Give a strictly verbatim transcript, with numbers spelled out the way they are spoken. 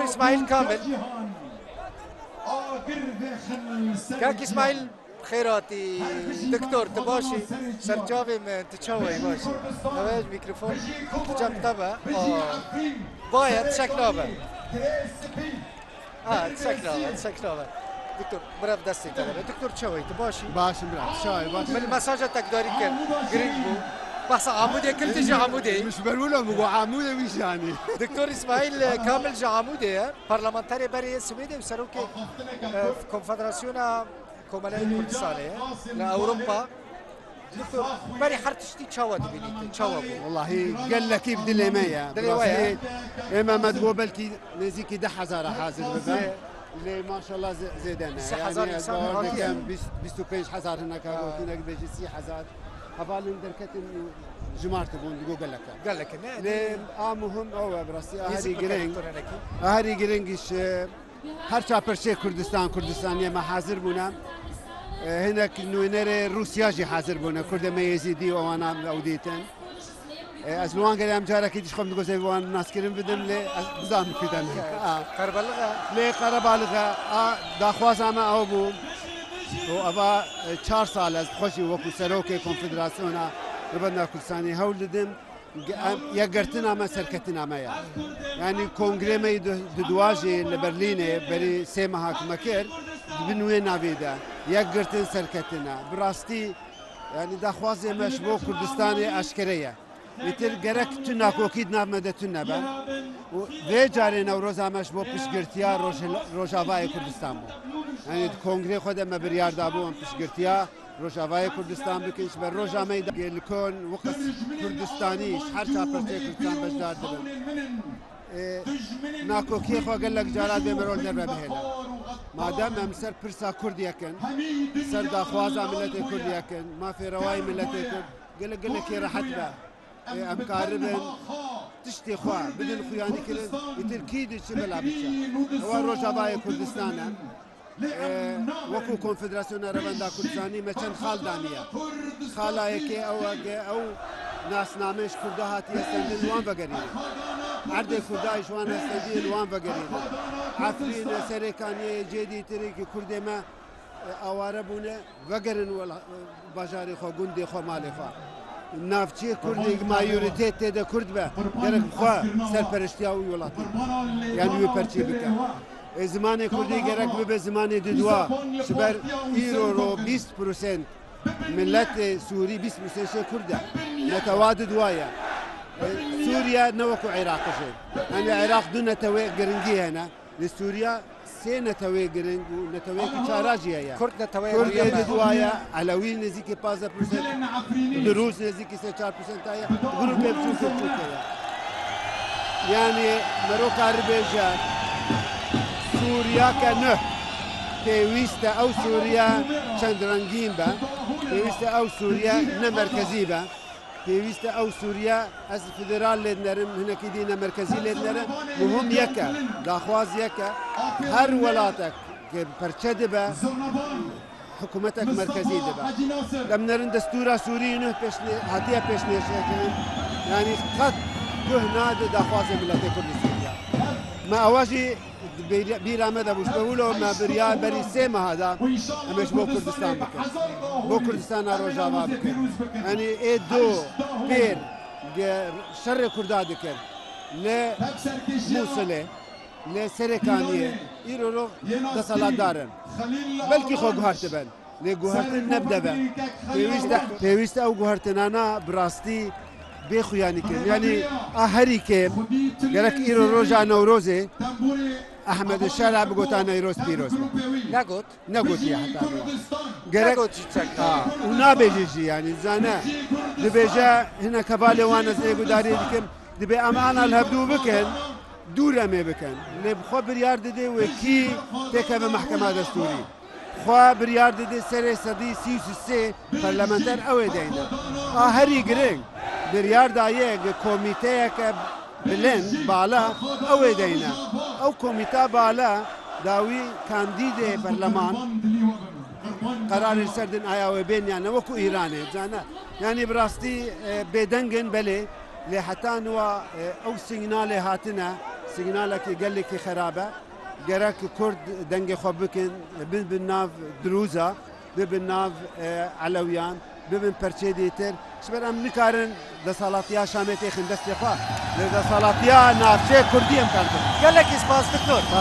Îsmaîl Kamil. Kak Îsmaîl, xêr hatî. Doktor, tu baş î? Serçavê min, tu çawa yî, baş î? Ev e, mikrofon di cem te be. Aa, baye, tişek nabe. Ha, tişek nabe, tişek nabe. Doktor, meriv destê te de be. Doktor, çawa yî, tu baş î? Baş im, bira, tu çawa yî, baş î? Min mesaja te guhdarî kir, girîng bû. Behsa Amûdê kir, tu ji Amûdê yî. Min ji ber wilo min got Amûd e, wî jî anî. Doktor Îsmaîl Kamil ji Amûdê ye. Parlamenterê berê yê Swêdê û serokê, e, Konfederasyona Komeleyên Kurdistanê ye li Ewropa. Doktor, berî her tiştî çawa dibînî tu? Çawa bû? Wellahî gelekî bi dilê me ye. Dilê we ye? Rastî, ê me, me digot belkî nêzîkî deh hezar hazir bibe. Lê maşallah zê-, zêde ne. Sê hezar. Yani, insan ez bawer hastiye dikim, bîst, bîst û pênc hezar hineka, ha, gotin, nek bêjî sî hezar. Hevalên derketin û jimar tibûn, digot gelek e. Gelek e, ne? Lê a muhim ew e, bi rastî, a herî girîng, doktor, hinekî. A herî girîng îş, e, her çar perçê Kurdistan, Kurdistaniyê me hazir bûne. E, hinek nûnerê Rûsya jî hazir bûne. Kurdê me Yezîdî û ewana ew dîtin. E, ez li wan gelê em carekî dî ji xwe min digot ez ê wan naskirin bidim, lê ez bizanim ku de ne. Ha. Qerebalix e. Lê qerebalix e. A, daxwaza me ew bû. Û eva, e, çar sal ez bi xwe jî wekû serokê Konfederasyona Rêvenda Kurdistanê hewl didim. Ge-, em, yekgirtina me serketina me ye. Yanî kongrê me yî di, di duwa jî li Berlînê berî sê meha ku me kir, di bin wê navê de yekgirtin serketin e. Bi rastî, yanî daxwazê me ji bo Kurdistanê eşkere ye. Îtir gerek tu nakokî di nav me de tune be. Û vê carê Newroza me ji bo piştgirtiya Roj-, Rojavayê Kurdistan bû. Yanî di kongrê xwe de me biryar dabû em piştgirtiya Rojavayê Kurdistan bikin, ji ber roja me yî de gelî kon weqas Kurdistanî ji her çar perçeyê Kurdistan beşdar dibin. Ê, nakokiyê xwe gelek cara dê me rol derve bihêle. Madem em ser pirsa Kurd yekin, ser daxwaza miletê Kurd yekin, mafê rewayê miletê Kurd, gelek gelekî rehet be. Ê, em karibin tiştê xwe bidin xuyanî kirin, îtir kî di çi bela biçe. Ewa Rojavayê Kurdistan e. Ee, wekû Konfederasyona Revenda Kurdistanî me çend xal daniye. Xala yekê ew e, ge ew nasname ji Kurda hatiye stendin, li wan vegerîne. Erdê Kurda ji wan hestendî, li wan vegerîne. Efrîn, Serêkaniyê, cê dîtirî ki Kurdê me, e, aware bûne, vegerin wela-, bajarê xwe, gundê xwe, malê xwe. Navçeyê Kurdê, mayorîtê tê de Kurd be, gerek bi xwe serperiştiya wî welatê, yanî wî perçî bike. Ê, zimanê Kurdî gerek bibe zimanê didwa. Ji ber îro ro bîst prosent miletê Sûrî, bîst prosent jê Kurd e. Netewa didwa ye. Ê, Sûriye ne wekû Iraq jî. Yanî Iraq du netewê giringî hene. Li Sûriye sê netewê giring û neteweyekî çara jî heye. Kurd neteweyê Kurd muhîm e. Didwa ye, Elewî nêzîkî pazdeh prosent, Dirûz nêzîkî sê çar prosent heye, grûpê biçûk biçûk heye. Yanî mero karibêje, Sûriyake nuh, pêwîst e ew Sûriye çend rengîn be, pêwîst e ew Sûriye ne merkezî be. Pêwîst e ew Sûriye, ez federal lê dinerim, hinekî dî ne merkezî lê dinerim. Muhim yek e, daxwaz yek e. Her welatek ku perçe dibe, hikûmetek merkezî dibe. Em nerin destûra Sûrî nuh pêşne-, hatiye pêşnêşkirin. Yanî qet guh nade daxwazê miletê Kurd û Sûriye. Me ewa jî Bîra, bîra me de bû, ji ber wilo me biryar berî sê meha da em ê ji bo Kurdistan bikin. Bo Kurdistana Rojava bikin. Yanî ê do pêr ge-, şerê Kurda dikir. Li Mûsilê, li Serêkaniyê, îro ro desthilatdar in. Belkî xwe guhertibin. Lê guhertin ne bi dev e. Pêwîst e, pêwîst e ew guhertinana bi rastî bê xuyanî kirin. Yanî a herî kêm gerek îro roja Newrozê Ehmed Şera bigota Newroz pîroz be. Negot. Negotiye heta niha. Gerek Negot jî çek. Ha, û nabêje jî, yanî zane. Dibêje hinek hevalê wan ez ê gudariyê dikim. Dibê em ana li hevdû bikin, dûr em ê bikin. Lê bi xwe biryar dide wekî têkeve mehkema destûrî. Xwe biryar dide serê sedî sî û sê parlamenter ew ê deyne. A herî giring, biryar daye gi komîteyeke bilind, bala, ew ê deyne. Ew komîta bala dawî kandîdê perleman qerarê li ser din aya wê bên ya ne wekû Îranê, zane. Yanî bi rastî, e, bêdeng in belê, lê heta niha, e, ew sîgnalê hatine, Sîgnalekî gelekî xerab e. Gerek Kurd dengê xwe bikin, bibin nav Dirûza, bibin nav, e, Elewiyan, bibin perçê dîtir. Ji ber em nikarin desthilatiya Şamê têxin destê xwe. Li desthilatiya navçeyê Kurdî em kar bikin. Gelekî spas, Doktor. Spas.